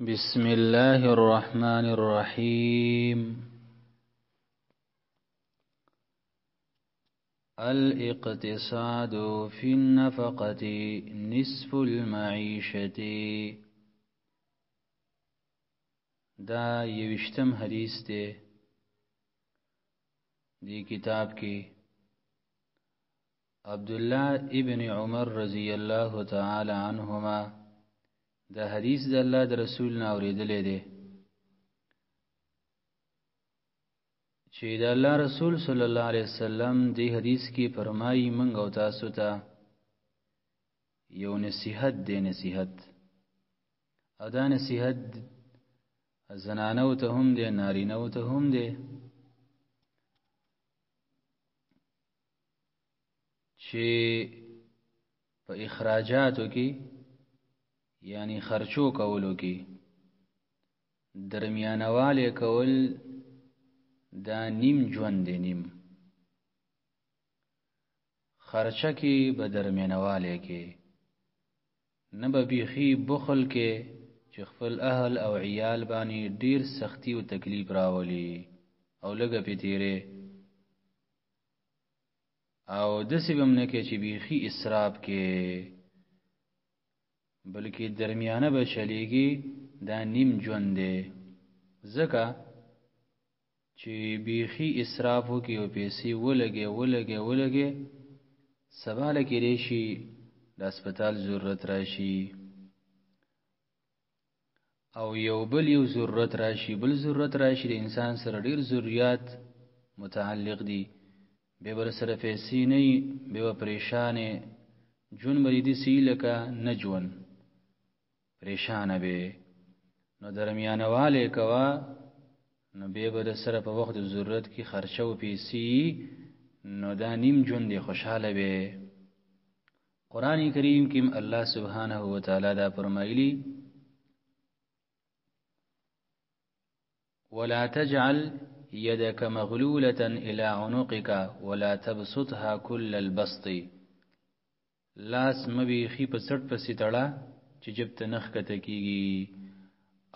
بسم الله الرحمن الرحيم. الاقتصاد في النفقة نصف المعيشة. دا یوشتم حدیث دی دی کتاب کې. عبد الله ابن عمر رضی الله تعالی عنهما دا حدیث د الله د رسول نه اوریدلې دی چې د الله رسول صلی الله علیه وسلم دی حدیث کې فرمایي، منګ او تاسو ته یو نصیحت دی، نصیحت، او دا نصیحت زنانو ته هم دی، نارینه ته هم دی، چې په اخراجاتو کې، یعنی خرچو کولو کې درمیانواله کول، دا نیم ژوند دی. نیم خرچه کې به درمیانواله کې، نه به بیخي بخل کې چې خپل اهل او عیال باندې ډیر سختی او تکلیف راولي او لږه پې تیرې، او داسې به هم نه کې چې بیخي اسراف کې، بلکې درمیانه به چلیږي. دا نیم ژوند دی، ځکه چې بیخي اسراف وکړي او پیسې ولګې ولګې ولګې، سبا له کېدای شي د هسپتال ضرورت راشي او یو بل یو ضرورت راشي، بل ضرورت راشي. د انسان سره ډیر ضروریات متعلق دي، بیا به سره پیسې نه وي، بیا به پریشانې، ژوند به دې داسې لکه نه ژوند، پریشانه به. نو درمیانوالی کوه، نو بیا به د سره په وخت د ضرورت کې خرچه او پیسې، نو دا نیم ژوند دی، خوشحاله به. قرآن کریم کې الله سبحانه وتعالی دا فرمایلی: ولا تجعل يدك مغلولة إلى عنقك ولا تبسطها كل البسط. لاس مه بیخي په څټ پسې تړه چې جب ته نه ښکته کېږي،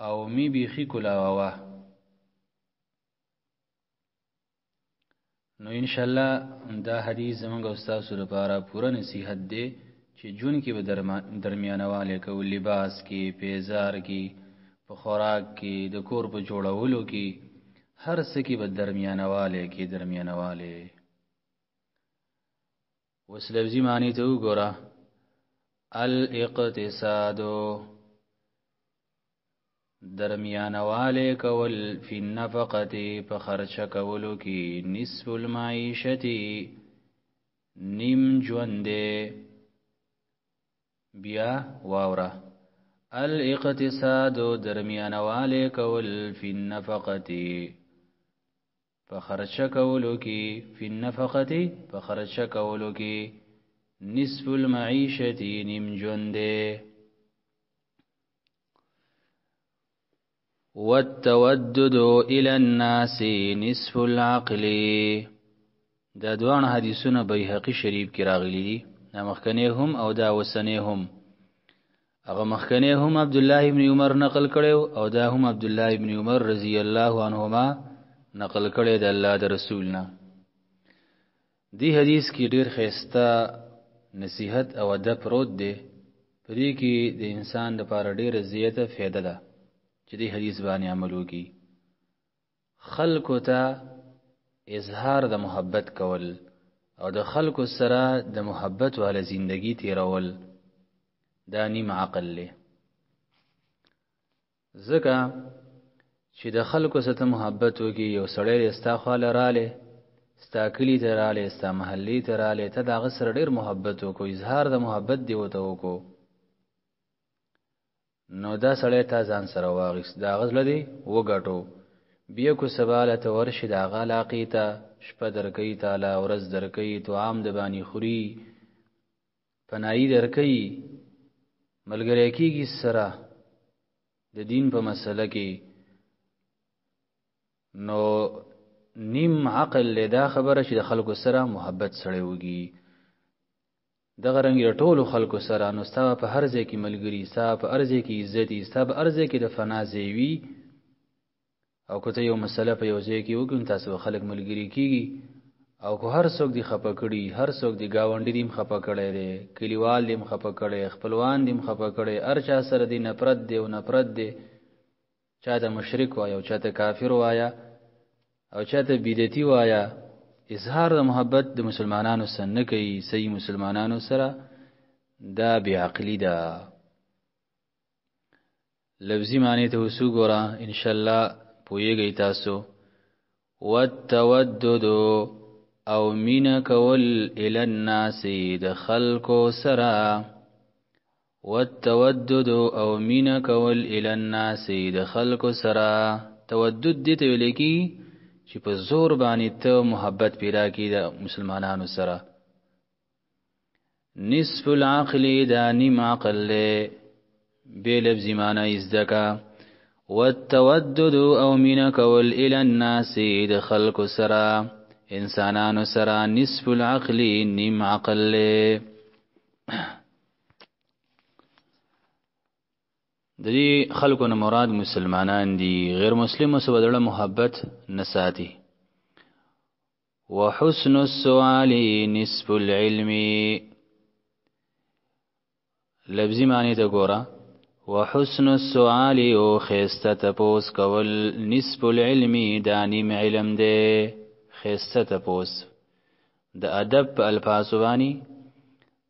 او می بیخي کولاوه. نو ان شاء الله دا حدیث زمونږ او ستاسو لپاره پوره نصیحت دی چې ژوند کې به درمیانوالی کوو، لباس کې، پیزار کې، په خوراک کې، د کور په جوړولو کې، هر څه کې به درمیانوالی کې، درمیانوالی. اوس لفظي معنی ته وګوره. الاقتصاد درمیانوالی کول، فی النفقه په خرچه کولو کې، نصف المعیشت نیم ژوند دی. بیا واوره، الاقتصاد درمیانوالی کول، فی النفقه په خرچه کولو کې، فی النفقه په خرچه کولو کې، نصف المعیشت نیم ژوند دی. والتودد الى الناس نصف العقل. دا دواړه حدیثونه بیهقي شریف کې راغلي دي، دا مخکنی هم او دا اوسنی هم. هغه مخکنی هم عبد الله ابن عمر نقل کړو او دا هم عبد الله ابن عمر رضی الله عنهما نقل کړی د الله د رسول نه. دی حدیث کې ډیر ښایسته نصیحت او ادب پروت دی. په دې کې د انسان لپاره ډیره زیاته فایده ده چې دې حدیث باندې عمل وکړي. خلکو ته اظهار د محبت کول او د خلکو سره د محبت واله زندگی تیرول، دا نیم عقل دی، ځکه چې د خلکو سره محبت وکړي. یو سړی دی، ستا خواله رالی، ستا کلي ته رالی، ستا محلې ته رالی، ته د هغه سره ډېر محبت وکړو، اظهار د محبت دی ورته وکړو، نو دا سړی تا ځان سره واغیست، د هغه زړه دې وګټو. بیا کو سبا له ته ورشي د هغه علاقې ته، شپه درکوي تاله، ورځ درکوي، طعام د باندې خوري، پنایي درکوي، ملګری کېږي سره د دین په مسله کې. نو نیم عقل له دا خبره چې د خلکو سره محبت سړی وږي. دغه رنګ د ټولو خلکو سره، نو ستا په هر ځای کې ملګري، ستا په هر ځای کې عزت، ستا په هر ځای کې د فنا ځای وي. او که ته یو مسله په یو ځای کې وکړي نو تاسو به خلک ملګري کیږي. او که هر څوک دې خفه کړي، هر څوک دې ګاونډي دې هم خفه کړی دی، کلیوال دې هم خفه کړی، خپلوان دې هم خفه کړی، هر چا سره دې نفرت دی او نفرت دی، چاته مشرک وایه او چاته کافر وایه او چاته بدعتي وایه، اظهار د محبت د مسلمانانو سره نه کوي، صحیح مسلمانانو سره، دا بې عقلي ده. لفظي معنی ته اوس وګوره، ان شاء الله پوهیږئ تاسو. والتودد او مینه کول الی الناس د خلکو سره، والتودد او مینه کول الی الناس د خلکو سره. تودد دې ته ویل کېږي چې په زور باندې ته محبت پیدا کړي د مسلمانانو سره. نصف العقل دا نیم عقل دی، بې لفظي معنی زده که. والتودد او مینه کول الی الناس د خلکو سره، انسانانو سره، نصف العقل نیم عقل دی. د دې خلکو نه مراد مسلمانان دي، غیر مسلمو سره د محبت نه ساتي. وحسن السؤال نصف العلم، لفظي معنی ته ګوره، وحسن السؤال او خسته تپوس کول، نصف العلم دا نیم علم دی. خسته تپوس د ادب په الفاظو باندې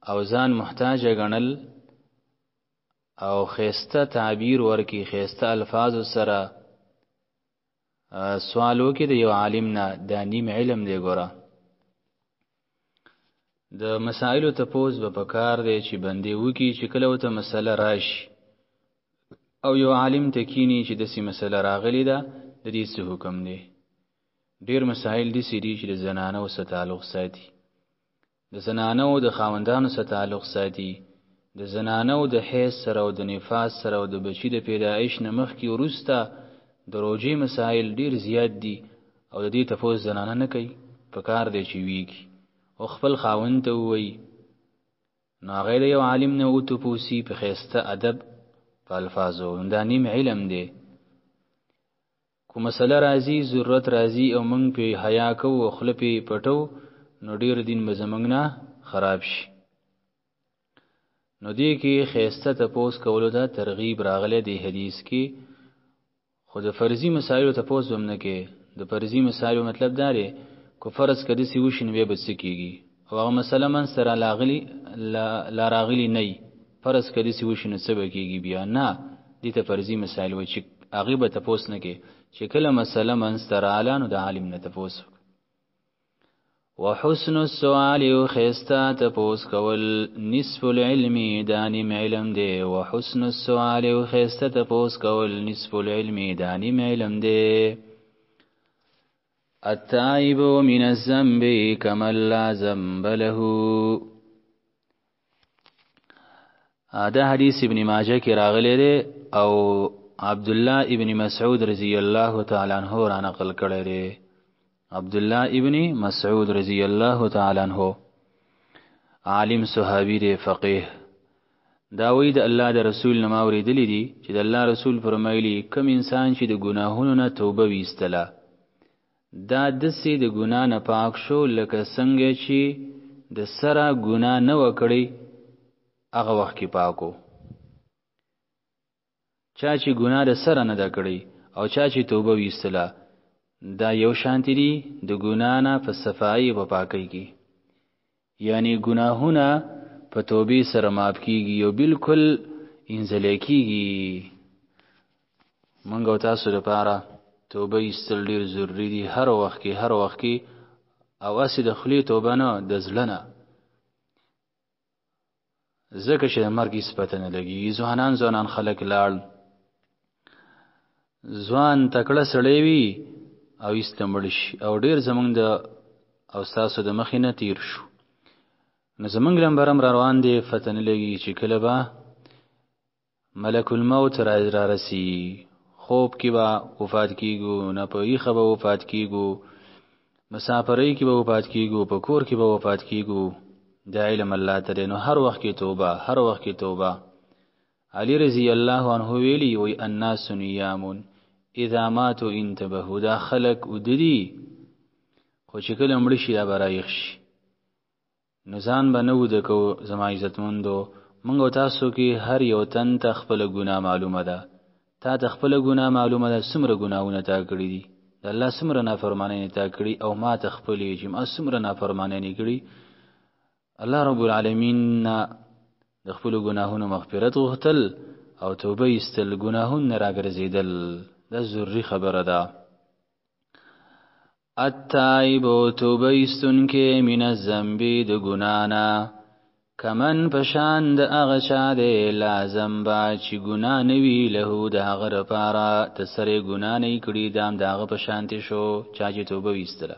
او ځان محتاج ګڼل او خسته تعبیر ورکی، خسته الفاظ سره سوال وکړي د یو عالم نه، دا نیم علم دی. ګوره د مسائلو تپوس به پکار دی چې بندې وکړي، چې کله ورته مسله راشي او یو عالم ته کینی چې داسې مسله راغلې ده، د دې څه حکم دی. ډېر مسایل داسې دي چې د زنانو سره تعلق ساتي، د زنانو د خاوندانو سره تعلق ساتي، د زنانو د حیض سره او د نفاس سره او د بچي د پیدایش نه مخکې وروسته د روژې مسایل ډېر زیات دي او د دې تپوس زنانه نه کوي. پکار دی چې ویږي او خپل خاوند ته ووایي، نو هغه د یو عالم نه وتپوسي په ښایسته ادب په الفاظو. دا نیم علم دی. کو مسله راځي، ضرورت راځي او موږ پې حیا کوو او خوله پې پټو، نو ډېر دین به زموږ نه خراب شي. نو دې کې ښایسته تپوس کولو ته ترغیب راغلی دی حدیث کې. خو د فرضي مسایلو تپوس به هم نه کې. د فرضي مسایلو مطلب دا دی که فرض که داسې وشي نو بیا به څه کېږي، او هغه مسله منځ ته لا راغلي نه وي، فرض که داسې وشي نو څه به کېږي بیا نه، دې ته فرضي مسایل وایي چې هغې به تپوس نه کې. چې کله مسله منځ ته راغله نو د عالم نه تپوس وکړه. وحسن السؤال او ښایسته تپوس کول نصف العلم دا نیم علم دی. وحسن السؤال او ښایسته تپوس کول نصف العلم دا نیم علم دی. التائب من الذنب كمن لا ذنب له. دا حدیث ابن ماجه کې راغلی دی او عبد الله ابن مسعود رضی الله تعالی عنہ را نقل کړی دی. عبد الله ابن مسعود رضی الله تعالی عنہ عالم صحابي دی، فقيه. دا وی د الله د رسول نه ما اورېدلي دي چې د الله رسول فرمایلي، کوم انسان چې د ګناهونو نه توبه ویستله، دا دسې د ګناه نه پاک شو لکه څنګه چې د سره ګناه نه وکړي هغه وخت کې پاکو. چا چې ګناه د سره نه ده کړې او چا چې توبه ویستله، دا یو شانتي دي د ګناه نه په صفایي او په پاکۍ کې. یعنی ګناهونه په توبې سره معاف کیږي او بالکل انځلې کیږي. مونږ او تاسو لپاره توبه ایستل ډیر ضروري دي، هر وخت کې، هر وخت کې، او هسې د خولې توبه نه، د زړه نه، ځکه چې د مرګ هېڅ پته نه لګي. ځوانان ځوانان خلک لاړ، ځوان تکړه سړی وي او ایسته مړ شي، او ډېر زمونږ د او ستاسو د مخې نه تیر شو. نو زمونږ لمبر هم را روان دی، پته نه لګي چې کله به ملک الموت را رسي. خوب کې به وفات کیږو، نه په یخه به وفات کیږو، مسافرۍ کې به وفات کیږو، په کور کې به وفات کیږو. دا علم الله ته دی. نو هر وخت کې توبه، هر وخت کې توبه. علی رضی الله عنه ویلی وی الناس نیام اذا ماتوا انتبهوا، دا خلق وددي خو چې کله مړ شي دا به راویښ شي. نو ځان به نه وده کوو. زما عزتمندو، موږ او تاسو کې هر یو تن ته خپله ګناه معلومه ده. تا ته خپله ګناه معلومه ده، څومره ګناهونه تا کړي دي، د الله څومره نافرمانۍ تا کړي، او ما ته خپلې چې ما څومره نافرمانۍ کړي. الله رب العالمین نه د خپلو ګناهونو مغفرت غوښتل او توبه ایستل، ګناهونه نه راګرځېدل، دا ضروري خبره ده. التائب توبه ایستونکی من الذنب د ګنا نه کمن پشان د هغه چا دی لا ذنب چې ګنا نه وي له د هغه لپاره، ته سره ګنا نه کړي، دام د هغه په شانتې شو چا چې توبه ویستله.